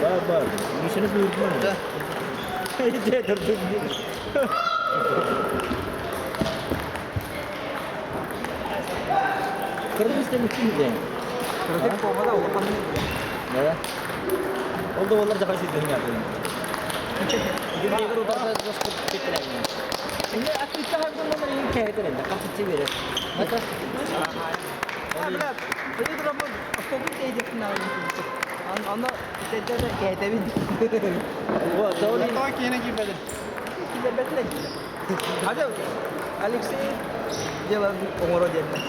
Бар бар. Мишаны durdurma. Dur. Кыргыз демекчи Кырдык буолбата улаханнык. Да. Ол да олар жакшы сиден ятыр. А, бля, били турабын автобус тиэйдиэхпин Аны итэнтэ кээтэбин. Тоҕо киэнэ киирбэтин? Киллэрбэтилэр дии. Хадьа Алексей делан оҥоро диэннэр.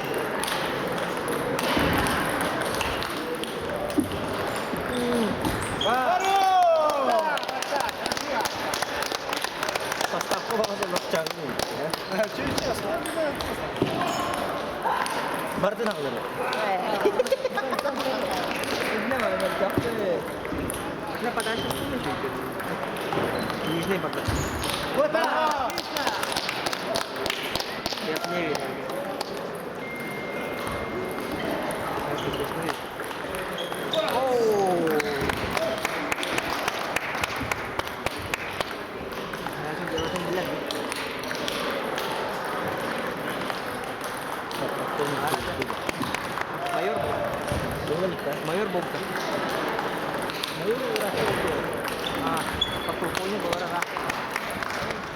Бардын ағылары. Нижний подача. Я не верю. Майор, майор Бобка. А, подполковник была.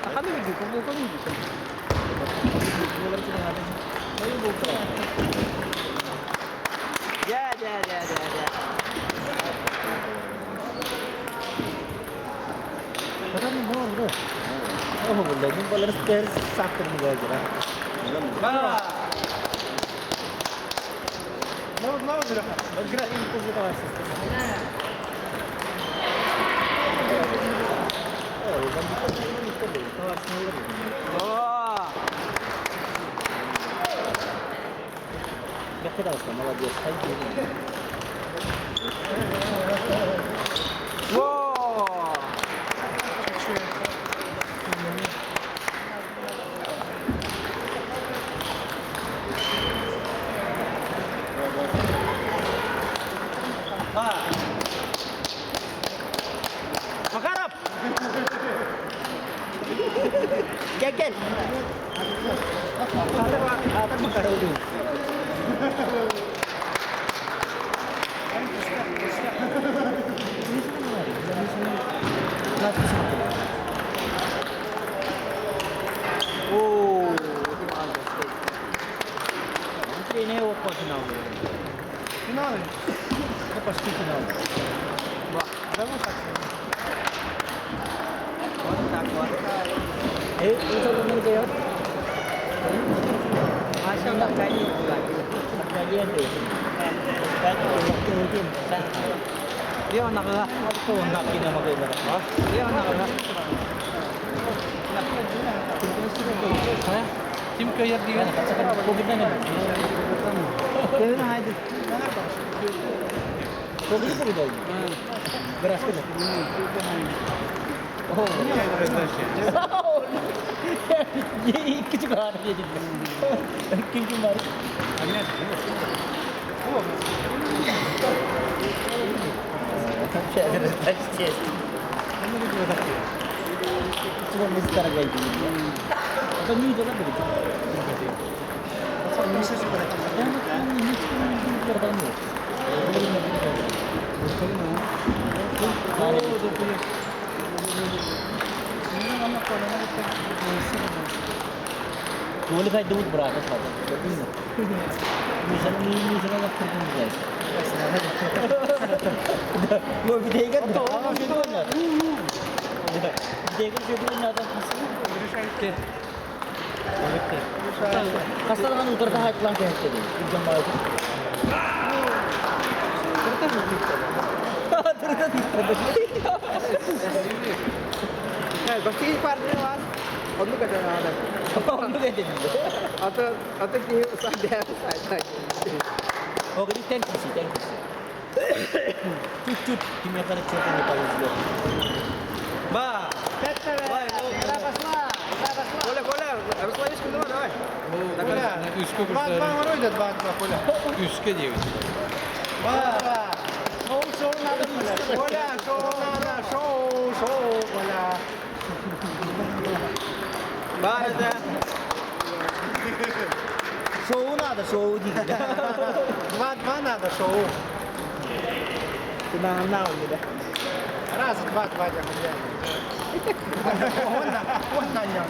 А ханы видел, подполковник видел. Я, я, я, я, я. Молодец. Во! Макаров! Gel gel. Atar Makarov diyor. О, Финалы? Это почти финал. Вот так вот. Ким кыайар диэн? Ба! Коля, Коля, Русланечка, давай, давай. Үскө Два, күрсәләр. два, два, два, Коля. Үскө диэбит. Два. Коля, шоу надо, шоу, шоу, Коля. Бар это. Шоу надо, шоу дейді. 2-2 надо, шоу. На на да. Раз, два, два, дя, Он на, он на нем.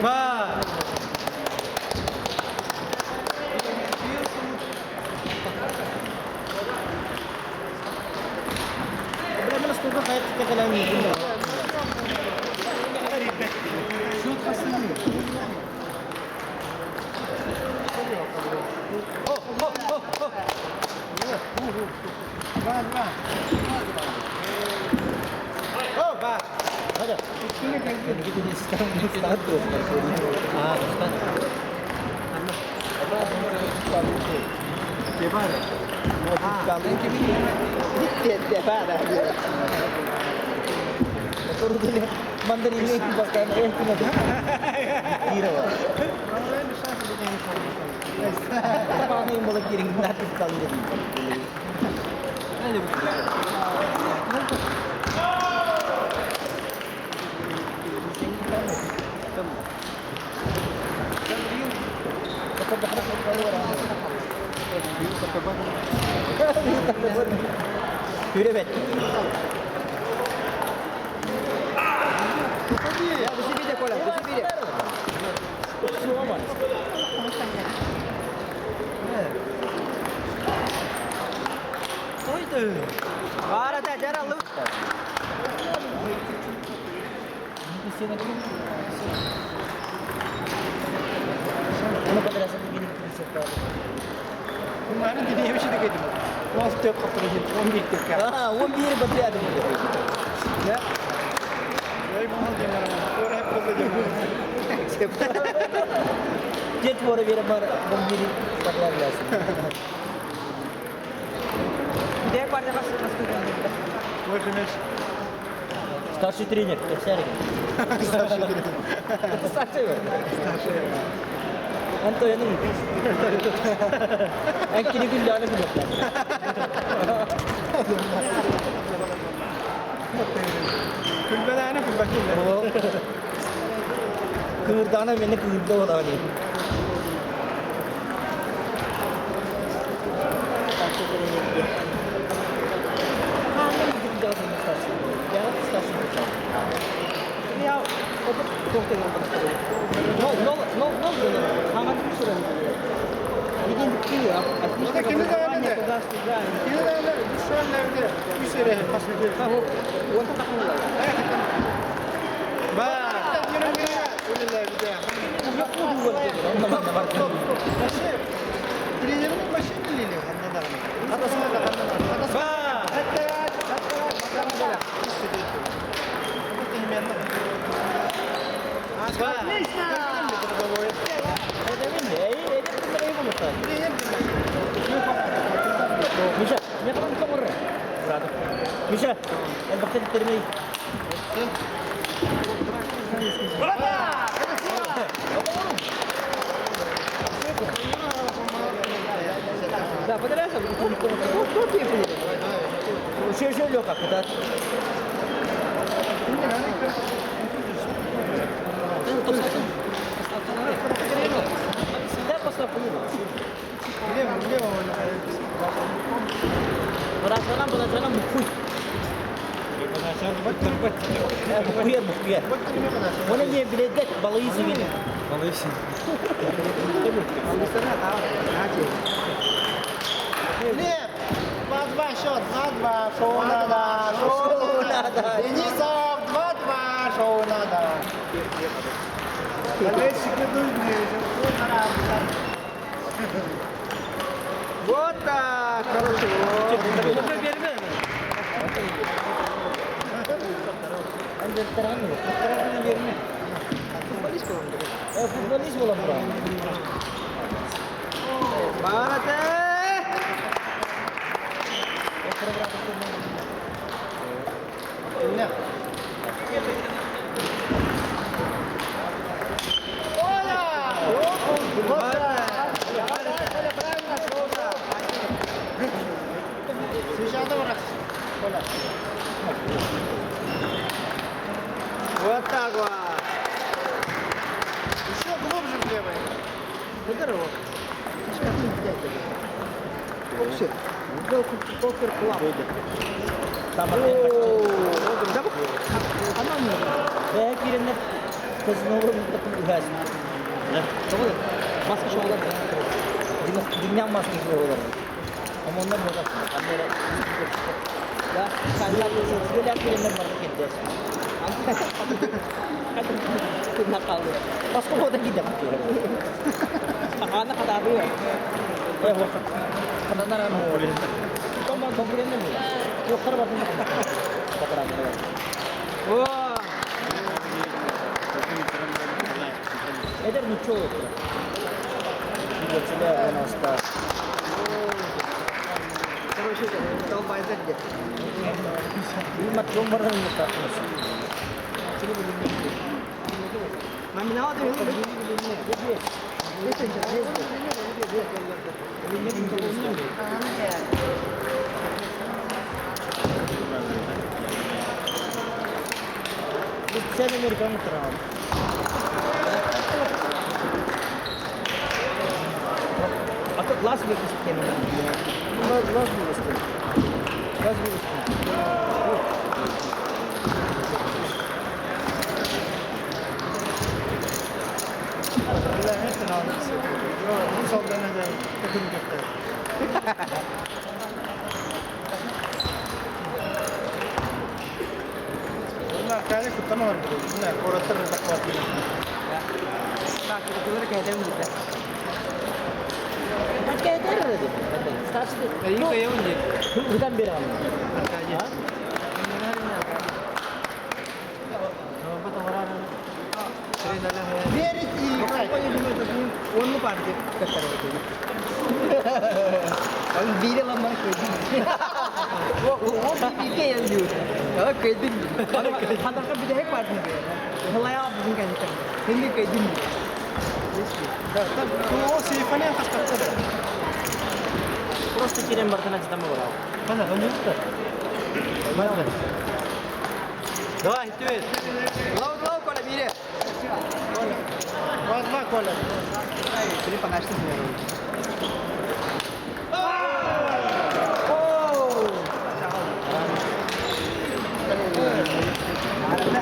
Ба! Problema na столга kahit kailangan nito. 2-2. О, ба! Hadi. Ah, Yürü Быстрее, Коля, быстрее. Бар это, жаралы. Ano kadalasan binibilis sa tao? Bunların dediği bir şey de geldim. 14 kaptırıcı, 11 dakika. Ah, 11 batı adım. Ya. Jet for bir mar 11 batı lazım. Где парня вас вас Старший тренер, Старший. Старший. Старший. Anto yan ang Ang kinigulya na gulok. Külbelane külbelane. Kıvırdağına beni kıvırda olan. Миша, не Миша, el bakit terminal. Да, подавайся. Кто тебе Еще еще Лёха, куда? Букуер, букуер. Оны не биледек, балыйсы мені. Балыйсы. Лев, 2-2 счет, 2-2, шоу надо, шоу надо. Денисов, 2-2, шоу надо. Болельщики нужны. Вот так, хорошо. Футболист бола бұра. Барате! Здорово. Вообще. Покер клаб. Бэйэ киирэннэр казиноҕа ыһааччы. Маска шоулар. Дьиҥнээх маска шоулар. Омоннор буолар. Да, силэлээх киирэннэр барыта кирдээс. Баска хода киирдэ. Аны хатаатыга. Э, хатанар Тома конкуренттер Yo'qlar бар. О! Эдэр нучча олохтор. Билечилер оноста. Короче, толбайдар де. Билмат жон бардан мутатмыз. Номинал да Sen Amerikanı turan. А тут Лас Вегас кемер. Лас Вегас. Лас Вегас. Bunlar kaynak kutlamalar Bunlar koratır takvat. Так, это кайдем бит. Кайдер dedi. İyi kayamın diye. Buradan beri aldım. Верить и играть. Онну партия Он бире ламар көйдүн. О, бике язıyor. А көйдүн. Хандака биде партия. Халая бүгүн кәнтер. Хинди көйдүн. Да, там о, телефоне хастатса. Просто кирен бартына чытамы бар. Бана, он юкта. Бана. Давай, теперь. Лау лау кола бире. Два, два, Коля. Три панашты.